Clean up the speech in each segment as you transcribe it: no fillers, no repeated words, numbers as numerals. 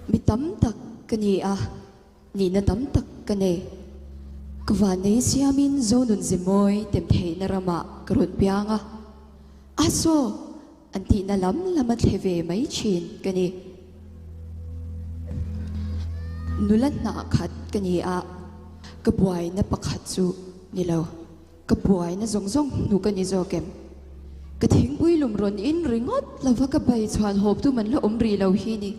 Mi tam tak ka ni a, nihna tam tak ka nei. Ka vannei siamin Zonun Zemawi tem theihna ramah ka rawn piang a, a saw an tihna lam lama thle ve mai thin ka ni. Nula hnah khat ka ni a, ka buaina pakhat chu ni lo. Ka buaina zawng zawng hnu ka ni zawk em? Ka thingpui lum rawn in ringawt lova ka bai chhuan hawp tum an la awm rih lo hi ni.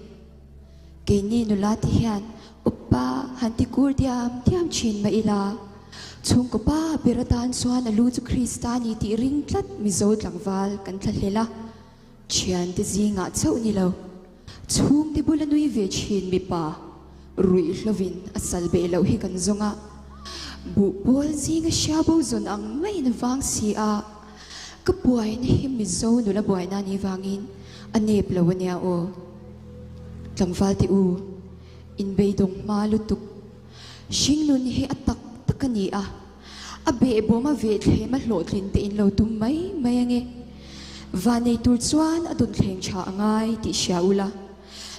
Keini nula te hian upa han ti kur diam diam thin mah ila, chhungkaw pa ber atan chuan a lu chu Krista ni tih ring tlat Mizo tlangval kan thlahlel a. Thiante zingah chauh ni lo, chhungte bula nui ve thin mipa ruih hlovin a sal beh loh hi kan zawng a, buh pawl zinga hria bo zawn ang maiin a vang si a, ka buaina hi Mizo nula buaina a nih vangin a nep lo a nia aw. Tlangval te u, inbeidawng hma lutuk. Hringnun hi a tak tak a ni a, a behbawm a vehthlem a hlawhtlin te in lo tum mai mai ange. Vanei tur chuan a dawnthleng tha a ngai tih hria ula,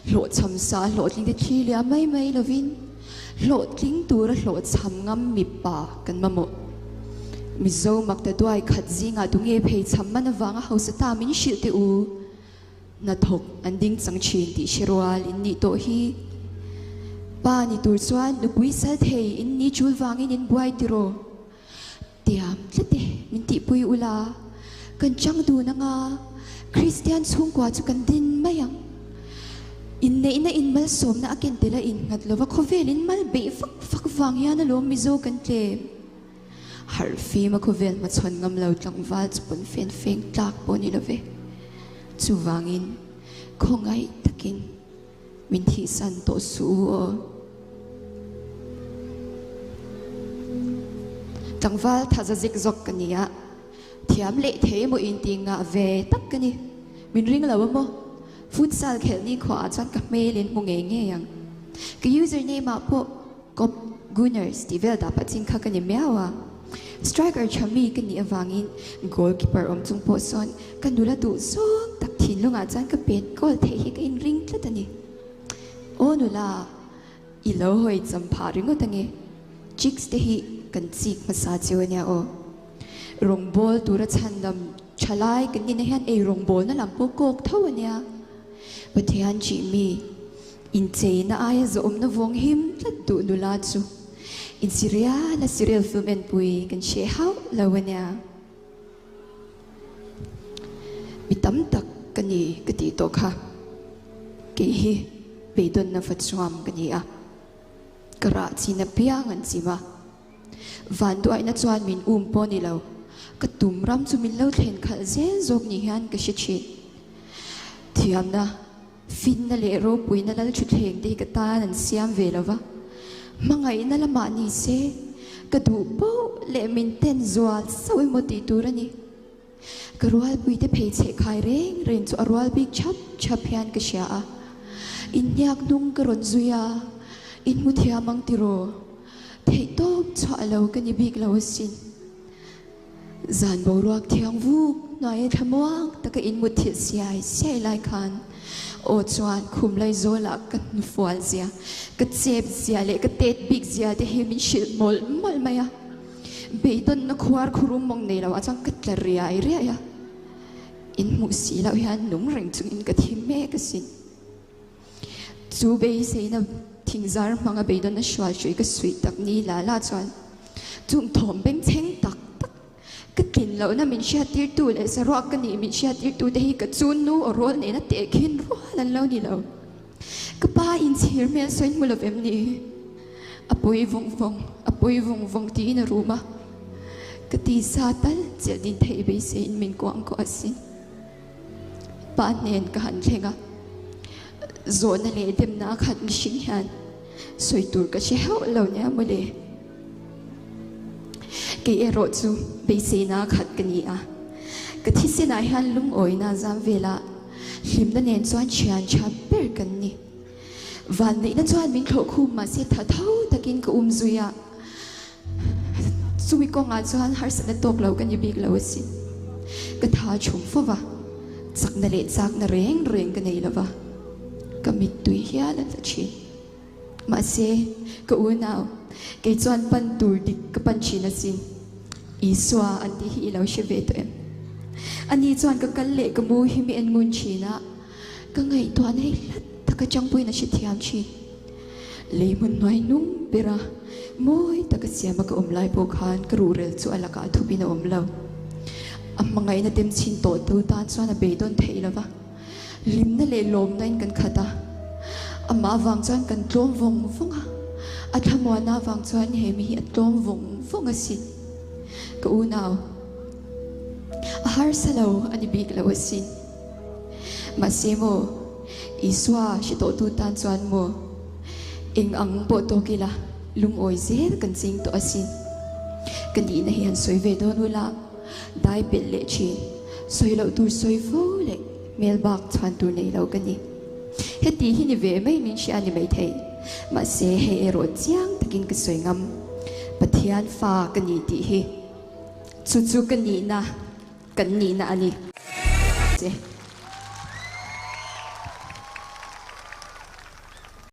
hlawhchham sa hlawhtling te thli liam mai mai lovin hlawhtling tura hlawhchham ngam mipa kan mamawh. Mizo makta duai khat zingah tunge pheichham man avanga hausa ta min hrilh teh u. Hnathawk an ding chang thin tih hre rual in nih tawh hi. Pa ni tur chuan nupui sal thei in ni chul vangin in buai tiraw? Tiam tlat e, min tihpui ula, kan chang dun anga Kristian chhungkua chu kan din mai ang. Inneihna in malsawmna a ken tel a innghat lova khawvel in mal beih vak vak vang hian alawm Mizo kan tlem. Harh fim a khawvel hmachhawn ngam lo tlangval chu pawn fen feng tlak pawh ni lo ve. Chuvangin khawngaih takin min thihsan tawh suh u aw. Tlangval thaza zik zawk ka ni a, thiam leh thei emaw inti ngah ve tak ka ni. Min ring lo a maw? Futsal khelh ni khuaah chuan ka hmel in hmu ngei ngei ang. Ka username ah pawh Kop Gunners tih vel dah pah chin kha ka ni miau a, striker tha mi ka nih avangin goalkeeper awm chung pawh sawn ka nula duh zawng tak thinlungah chuan ka pet goal theih hi ka inring tlat a ni. Aw nula, i lo hawi cham phah ringawt ange, chicks te hi kan chik hmasa cheu ania aw. Rawngbawl tura chhandam tha lai kan nihna hian ei rawngbawlna lam pawh kawk tho ania. Pathian chih mi. Incheina aia zawhawmna vawng him tlat duh nula chu insirial a serial film enpui kan hre hauh lo a nia. Mi tam tak ka ni ka tih tawh kha kei hi beidawnna va chuam ka ni a, ka rah chin apiang an chim a, vanduaina chuan min um pawh ni lo, ka tum ram chu min lo thlen khalh zel zawk ni hian ka hre thin. Thiamna. Finna leh ropuina lal thutthleng te hi ka tan an siam ve lo va, hmangaihna lamah ni se ka duh poh leh min ten zual sauh emaw tih tur a ni. Ka rualpuite pheichheh khai reng reng chu a rual bik chhap chhap hian ka hria a, inhniak hnung ka rawn zui a, in hmu thiam ang tiraw? Theihtawp chhuah lo ka ni bik lo asin. Zan boruak thiang vuk hnuaia thlamuang taka in mutthilh siai siai lai khan aw chuan khum Laizawl-ah ka hnufual zia, ka chep zia leh ka tet bik zia te hi min hrilh mawlh mawlh mai a. Beidawnna khuar khurum mawng nei loah chuan ka tla riai riai a, in hmuh si loh hian nung reng chungin ka thi mek asin. Chu beiseina thingzar hmanga beidawnna hrual hrui ka suih tak ni la la chuan chung thawm bengchheng tak tak ka tlin lohna min hriattirtu leh saruak ka nih min hriattirtu te hi ka chunnu aw rawl nena tehkhin rual an lo ni lo. Ka pa inchhir hmel sawi hmu lo vem ni? A pawi vawng vawng, a pawi vawng vawng tiin a rum a, ka tisa tal chelh din theih beiseiin min kuangkuah asin. Pa hnen ka han thleng a, zawhna leh demna a khat mihring hian sawi tur ka hre hauh lo nia mawle. Kei erawh chu beiseina a khat ka ni a, ka thisenah hian lungawina a zam vel a, hlimna nen chuan thian tha ber kan ni. Vanneihna chuan min thlawh khum mahse tha tho takin ka um zui a. Chumi kawngah chuan harsatna tawk lo ka ni bik lo asin. Ka tha chhum fo va, chakna leh chakna reng reng ka nei lo va. Ka mittui hial a tla thin. Mahse, ka unau, kei chuan pan tur dik ka pan thin asin. Isua an tih hi i lo hre ve tawh em? Ani chuan ka kal leh ka mu hi mi en ngun thin a, ka ngaihtuahna hi hlat taka changpuiin a hrethiam thin. Lei hmun hnuai hnung bera mawi taka siama ka awm lai pawh khan ka ruhrel chu a lakah thupin a awm lo. A hmangaihna temchhin tawhtu tan chuan a beidawn theih lo va. Hlimna leh lawmnain kan khat a, amah avang chuan kan tlawm vawng vawng a, a thlamuanna avang chuan he mi hi a tlawm vawng vawng asin. Ka unau, a harsa lo a ni bik lo asin. Mahse maw, Isua hre tawhtu tan chuan maw, eng ang pawh tawk ila lungawi zel kan ching tawh asin. Ka nihna hi han sawi ve dawn ula, Dai pelh leh thin, sawi loh tur sawi fo leh hmel bak chhuan tur nei lo ka ni. Heti hi ni ve mai min hria ni maithei. Mahse hei erawh chiang takin ka sawi ngam. Pathian fa ka ni tih hi chu chu ka nihna, kan nihna a ni. Che.